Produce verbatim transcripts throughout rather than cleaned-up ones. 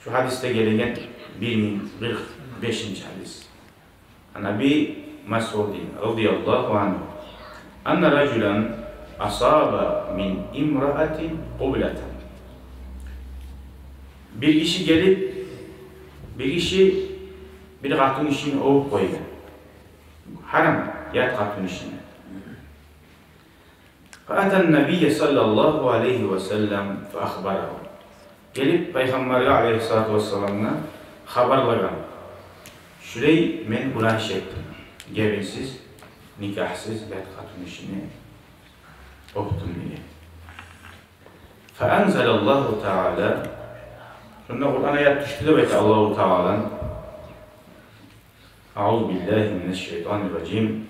Шу гьадисде гелеген бир минг къыркъ бешинчи гьадис. Ан Аби Масъудин радияллагьу ангьу анна ражулан асаба мин имраатин къублатан. Бир гиши гелип, бир гиши бир къатынгишини оьбюп къойгъан. Гьарам, ят къатынгишини. Фа атан набийя саллаллагьу алайгьи ва саллам фа ахбарагьу. Гелип Пайхаммаргъа алайгьиссалату вассаламгъа хабарлагъан: «Шулай мен гюнагь иш этдим, гебинсиз, никагьсыз ят къатынгишини оьбдюм», — деген. Фа анзалаллагьу таала. Шонда Къуран аят тюшдю деп айта Аллагьу Таала. Аузу биллагьи минаш шайтанир ражим.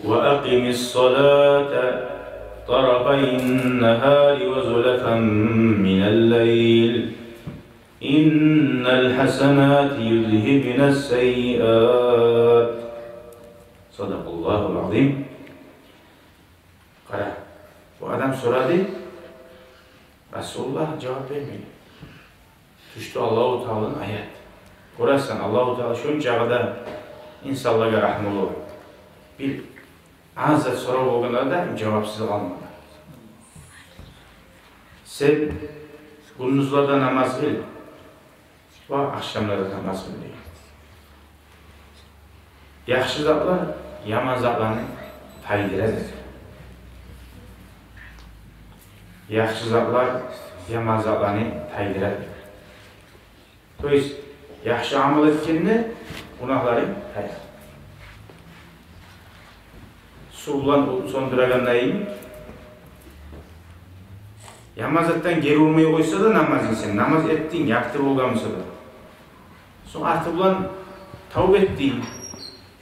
وأقم الصلاة طرفي النهار وزلفا من الليل إن الحسنات يذهبن السيئات. صدق الله العظيم. Къара, бу адам сорады, Расулуллагь жавап бермеди. Тюшдю Аллагьу Тааланы аят. Гёресен, Аллагьу Таала шончакъы да инсанлагъа рагьмулу. Бир аз зат сорав болгъанда да жавапсыз къалмады. «Сен гюндюзлерде намаз къыл ва ахшамларда намаз къыл», — деген. Яхшы затлар яман затланы тайдыра, деди. Яхшы затлар яман затланы тайдыра, деди. То есть, яхшы амал этгенде гюнагьларынг тая. Сув булан отну сёндюрегендейин, яман затдан гери урмай къойса да намазынг, сен намаз этдинг, ярты болгъан буса да, сонг арты булан тавба этдинг: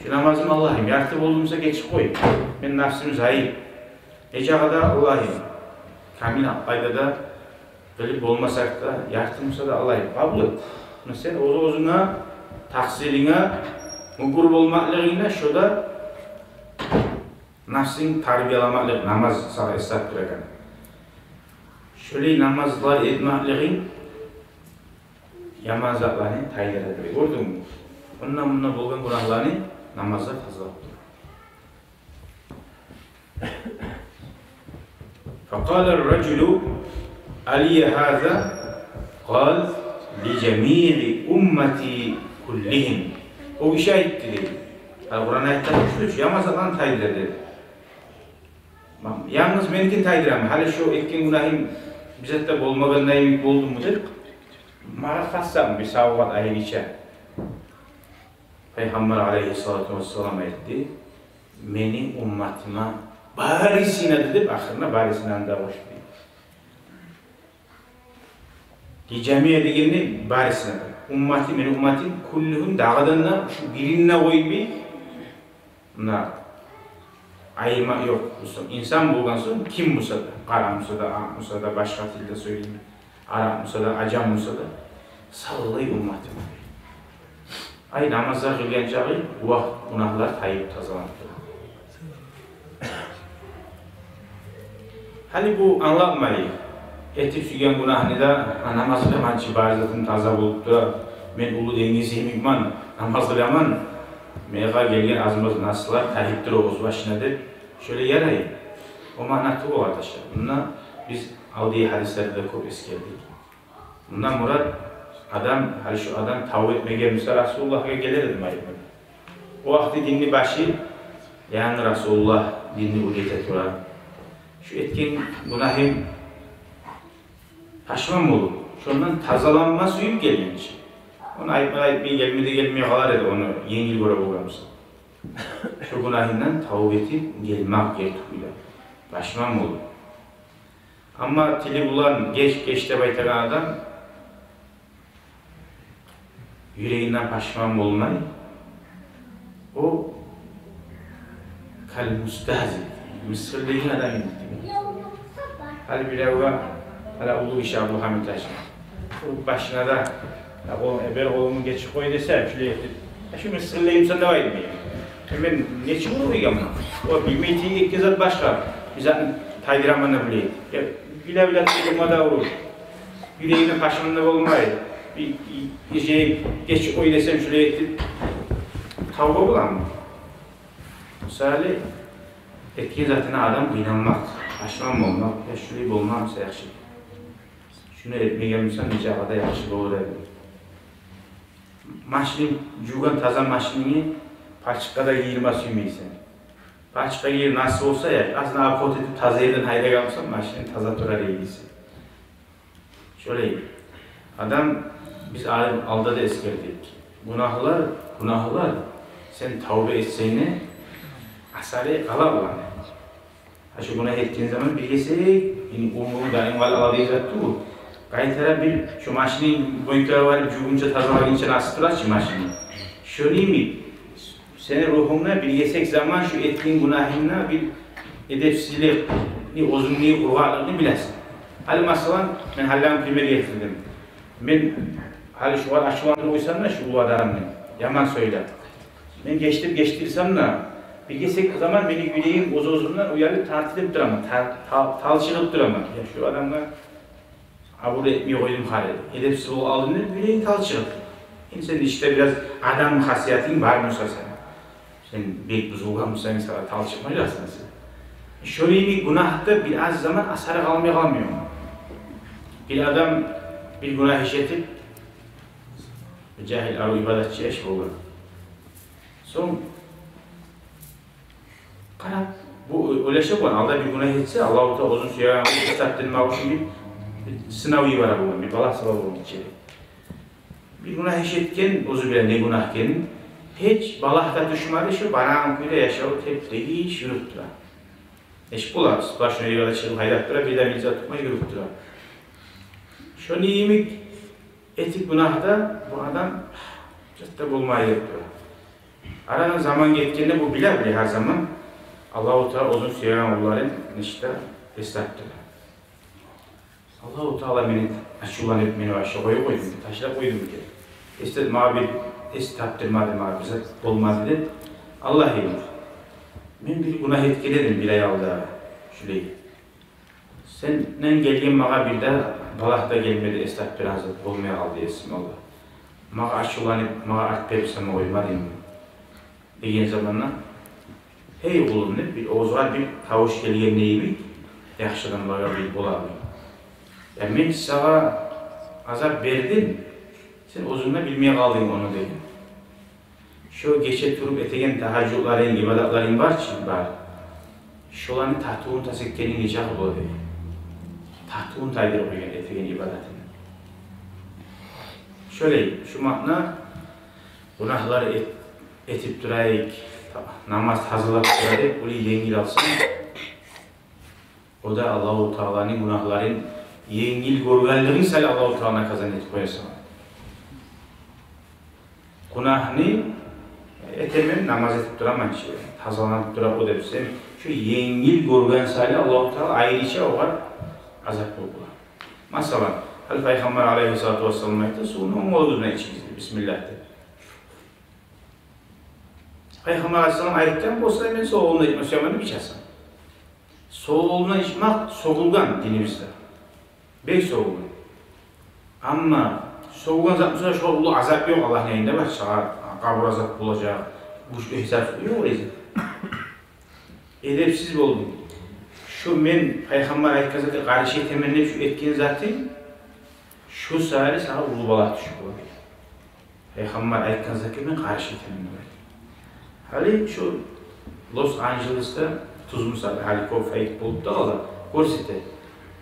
«Шу намазым, Аллагьым, ярты болду буса, гечип къой. Мени напсым зайып. Э чагъы да, Аллагьым, камил къайдада къылып болмасакъ да, ярты буса да, Аллагьым, къабул эт». Муна сен оьз-оьзюнге, такъсырынга мюкюр болмакълыгъынг да, шо да напсынг тарбияламакълыкъ, намаз сагъа эс салып турагъан. Шолай намазлар этмакълыгъынг яман затланы тайдыра, деди. Гёрдюнгмю? Онда-мунда болгъан гюнагьланы намазлар тазалап тура. فقال الرجل ألي هذا؟ قال لجميع أمتي كلهم. О гиши айтды, дей. Гьали Къуран аятда тюшдю чю, яман затланы тайдыра, деди. Янгыз меникин тайдырамы? Гьали шо этген гюнагьым бир зат да болмагъандай болдуму деп, магъа хассан бир савгъат айрыча. Пайхаммар алайгьиссалату вассалам айтды: «Мени умматыма барысына да», — деп, ахырына барысына да къошду. «Ли жамиъ» дегенде барысына да. «Уммати», мени умматым, «куллугьум», дагъыдан да шу бирин де къоймай, муна, айырма ёкъ. Инсан болгъан сонг, ким буса да, къара буса да, акъ буса да, башгъа тилде сёйлейми, арап буса да, ажам буса да, савлай умматым. Ай, намазлар къылгъан чакъы, вакъ, гюнагьлар тайып, тазаланып тура. Гьали бу англатмай, этип сюйген гюнагьны да, а, намаз къыламан чы, бары затым таза болуп тура, мен уллу денгиз йимикмен, намаз къыламан, магъа гелген аз-маз насылар тайып тура оьз башына деп, шолай ярай. О маъна тюгюл, къардашлар. Мунда биз алдагъы гьадислерде де кёп эсгердик. Мунда мурат адам, гьали шу адам тавба этмеген буса, Расулуллагьгъа гелер эди деп айтмагъа. О вакъти динни башы, янгы Расулуллагь динни уьйрете тура. Шу этген гюнагьым, пашман болуп, шондан тазаланма сююп гелген чи. Ону айтма, айтмай гелме де гелмей къалар эди, ону енгил гёре болгъан буса. Шу гюнагьындан тавба этип гелмек герек тюгюл, пашман болуп. Амма тили булан «геч, геч» деп айтагъан адам юрегинден пашман болмай, о калмустагьзи, мысгъыллайгъан адам йимик деген. Гьали биревге, гьали уллу гиши Абдулгьамит гьажи, уруп башына да, я, къолум, э, бер къолумну, гечип къой десе, шулай этип, э, шу мысгъыллаймысан деп айтмай. Э, мен нечик уруп къойгъанман? О билмей тийген эки зат башгъа, бир затны тайдыраман да билей. Я, биле-биле тайдырма да уруп, юрегинден пашман да болмай, Бир, бир, бир шей геч къой десем, шулай этип, тавба боламы? Мисалы, этген затына адам къыйналмакъ, пашман болмакъ, я шулай болмаса яхшы. Шуну этмеген болсам, нечакъы да яхшы болур эди. Машин, жувгъан таза машинни пачкагъа да гийирме сюймейсен. Пачкагъа гийир насип болса, я, аздан обход этип, таза ерден гьайдагъан болсанг, машининг таза турар эди. Шолай. Адам, биз ал-, алда да эсгердик. Гюнагьлар, гюнагьлар, сен тавба этсенг де, асары къала буланы. Гьа, шу гюнагь этген заман бир гесек, яни, умру даим къала ала деген зат тюгюл. Къайтара бир шу машинни бёнкеге барып жувгъунча, тазалагъынча насип турачы машинни. Шону йимик, сени ругьунгда бир гесек заман шу этген гюнагьынгны бир эдепсизликни, оьзюнгню къургъакълыгъынгны билесен. Гьали, масала, мен гьалланы пример гелтирдим. Мен гьали шугъар ачувландырып къойсам да, шу уллу адамны, яман сёйлеп, мен гечдирип, гечдирсем де, бир гесек заман мени юрегим оьз-оьзюмден уялып, тартынып тураман, тар-, тал-, талчыгъып тураман. Я, шу адамгъа абур этмей къойдум гьали, эдепсиз болуп къалдым деп, юрегинг талчыгъып. Энни сен ишде бираз адам хасиятынг бар буса сени, сен бек бузулгъан бусанг, сагъа талчыкъмажакъсан сен. Шону йимик гюнагьда бир аз заман асары къалмай къалмай. Бир адам бир гюнагь иш этип, бир жагьил арив ибадатчы яш болгъан. Сонг къарап, бу ойлаша болгъан, алда бир гюнагь этсе, Аллагьу Таала оьзюн сюеген къулун сатдырмакъ учун бир, бир сынав йибере болгъан, бир балагь сала болгъан ичери. Бир гюнагь иш этген, оьзю биле не гюнагь экенин, гьеч балагь да тюшмеди, шу барагъан кюйде яшаву теп-тегиш юрюп тура. Эшитип болар, сплошной ибадатчылыкъ гьайдап тура, бир де милли зат тутмай юрюп тура. Шону йимик этип гюнагь да бу адам зат да болмай юрюп тура. Арадан заман гетгенде бу биле, биле гьар заман Аллагьу Таала оьзюн сюеген къулларын нечик де эс тапдыра. Аллагьу Таала мени ачувланып, мени башгъа къоюп къойдуму, ташлап къойдуму экен? Эс тап-, магъа бир эс тапдырмады, магъа бир зат болмады деп. Аллагьым, мен бир гюнагь этген эдим бир ай алда, шулай. Сенден гелген магъа бир де балагь да гелмеди, эс тапдырагъан зат болмай къалды, эсим алда. Магъа ачувланып, магъа арт берип сама къоймадынг деген заманда, гьей къулум деп, бир оьзюне бир тавуш гелгендей йимик, яхшы адамлагъа бир бола бир. Я мен сагъа азап бердим, сен оьзюнг де билмей къалдынг ону деген. Шо гече туруп этеген тагьажжудларынг, ибадатларынг бар чы, бар. Шоланы татывун тас этгенинг нечакъы бола деген. Татывун тайдырып къойгъан этеген ибадатынгны. Шолай, шу маъна, гюнагьлар эт-, этип турайыкъ, та-, намаз тазалап турайыкъ, ону енгил алсанг, о да Аллагьу Тааланы гюнагьларын енгил гёргенлигинг саялы Аллагьу Таала наказание этип къоя сагъа. Гюнагьны этемен, намаз этип тураман чы, тазаланып тура о деп, сен шу енгил гёрген саялы Аллагьу Таала айрыча огъар азап болуп бола. Масала, гьали Пайхаммар алайгьиссалату вассалам айтды: «Сувну онг къолугъуз булан ичигиз», — деп, бисмиллагь деп. Пайхаммар алайгьиссалам айтгъан болса, мен сол къолумдан ичме сюемен деп ичесен. Сол къолундан ичмек сёгюлген динибизде. Бек сёгюлген. Амма сёгюлген зат буса, шо уллу азап ёкъ, Аллагьны янында бар, сагъа къабур азап болажакъ, гючлю гьисап ёкъ эди. Эдепсиз болдунг. Шу мен Пайхаммар айтгъан затгъа къаршы этемен деп шу этген затынг, шу саялы сагъа уллу балагь тюшюп къалды. Пайхаммар айтгъан затгъа мен къаршы этемен деп. Гьали шу Лос-Анджелесде тюз мисал, гьали кёп фейк болуп да къала, гёрсете.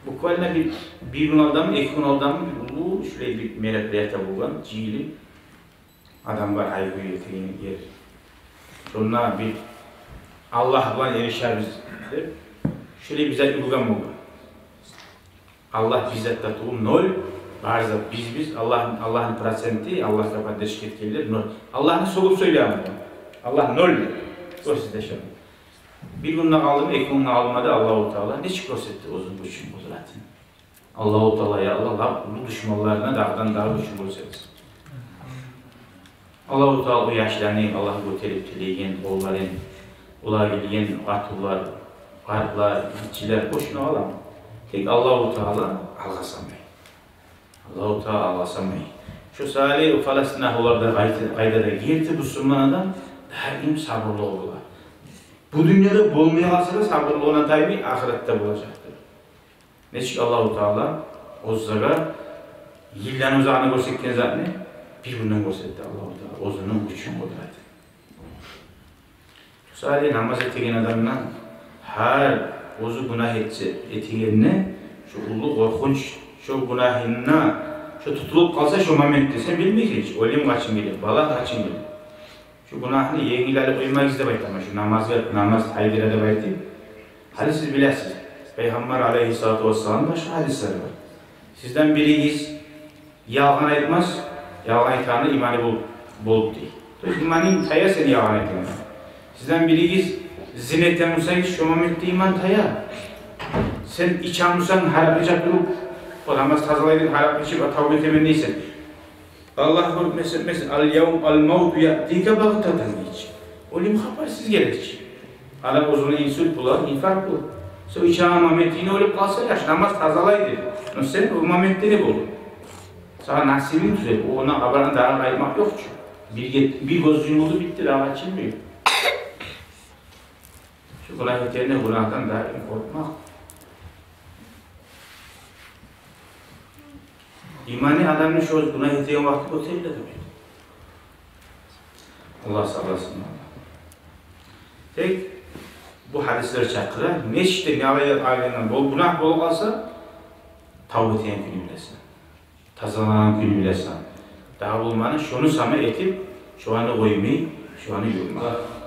Буквально бир, бир гюн алдамы, эки гюн алдамы бир уллу шулай бир мероприятие болгъан, жыйылып адамлар гьай-гюй этеген ер. Шонда бир Аллагь булан эришербиз деп, шулай бир зат юрюген болгъан. Аллагь бир зат да тюгюл, ноль, бар зат биз, биз, Аллагь, Аллагьны проценти, Аллагьгъа поддержка этгенлер ноль. Аллагьны сёгюп сёйлеймен. Аллагь ноль. Гёрсете шону. Бир гюн де къалдымы, эки гюн де къалмады, Аллагьу Таала нечик гёрсетди оьзюню гючюн, къудратын. Аллагьу Таала, я Аллагь, лап уллу душманларына дагъыдан дагъы гючюн гёрсетсин. Аллагьу Таала о яшланы, Аллагь гётерип тилеген къолларын, олар билген къатынлар, къартлар, гиччилер, бошуна къаламы? Тек Аллагьу Таала алгъасамай. Аллагьу Таала алгъасамай. Шо саялы о фаластинагьлулар да къайда, къайда да герти бусурман адам даим сабурлугъу бола. Бу дюньяда болмай къалса да, сабурлугъундан таймай, ахыратда болажакъдыр. Нечик Аллагьу Таала оьзюне йылланы узагъына гёрсетген затны бир гюнден гёрсетди Аллагьу Таала оьзюню гючюн, къудратын. Шо саялы намаз этеген адамдан гьар оьзю гюнагь этсе, этегенине шо уллу къоркъунч, шо гюнагьына шо тутулуп къалса, шо моментде сен билмейсен чи, оьлюм къачан геле, бала къачан геле. Шо гюнагьны енгил алып къоймагъыз деп айтаман, шо намазгъа, намаз тайдыра деп айтып. Гьали сиз билесиз, Пайхаммар алейгьиссалату вассалам башгъа гьадислер бар. Сизден биригиз ялгъан айтмас, ялгъан айтгъанда иманы бол-, болуп дей. То есть иманынг тая сени ялгъан айтгъанда. Сизден биригиз зина этген бусагъыз, шо моментде иман тая. Сен ичген бусанг, гьаракъы ичип туруп, о намаз тазалай деп гьаракъы ичип, тавба этемен дейсен. Аллагь гёрмесин, гёрмесин, ал-явм ал-мавту яътика багътатан дейчи. Оьлюм хабарсыз гелечи. Адам оьзюне инсульт бола, инфаркт бола. Сен ичеген моментинг оьлюп къалса, яш, намаз тазалай деп. Но сен о моментде не болду? Сагъа насибинг тюзеп, о ондан къабаргъан дагъы къайтмакъ ёкъ чу. Бир гет-, бир гёз юмулду, битди, дагъы ачылмай. Шо гюнагь этегенде гюнагьдан даим къоркъмакъ. Иманы адамны шо гюнагь этеген вакъти оьтер де турмай. Аллагь сакъласын. Тек бу гьадислер чакъыра, нечик де не алай алгъандан бол, гюнагь болуп къалса, тавба этеген кюню билесен. Тазалангъан кюню билесен. Дагъы болмагъанда шону сама этип, шоланы къоймай, шоланы юрюме.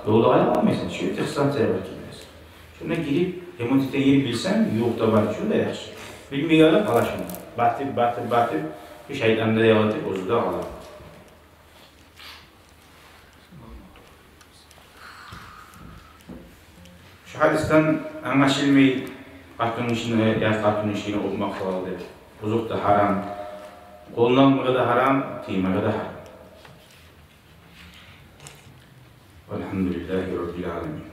Ёлда къала алмайсан, шо тек станция бар кюйде. Шонда гирип, ремонт этеген ер билсенг, ювукъда бар, шонда яхшы. Билмей къалып, къала шонда. Батып, батып, батып, шо шайтан да ялатып, оьзю де къала. Шо гьадисден англашылмай, къатын гишини, яш къатын гишини оьпмек гьалал деп. Озокъда, гьарам. Къолуна алмагъа да гьарам, тиймеге де гьарам. Валгьамдулиллагьи раббил аламин.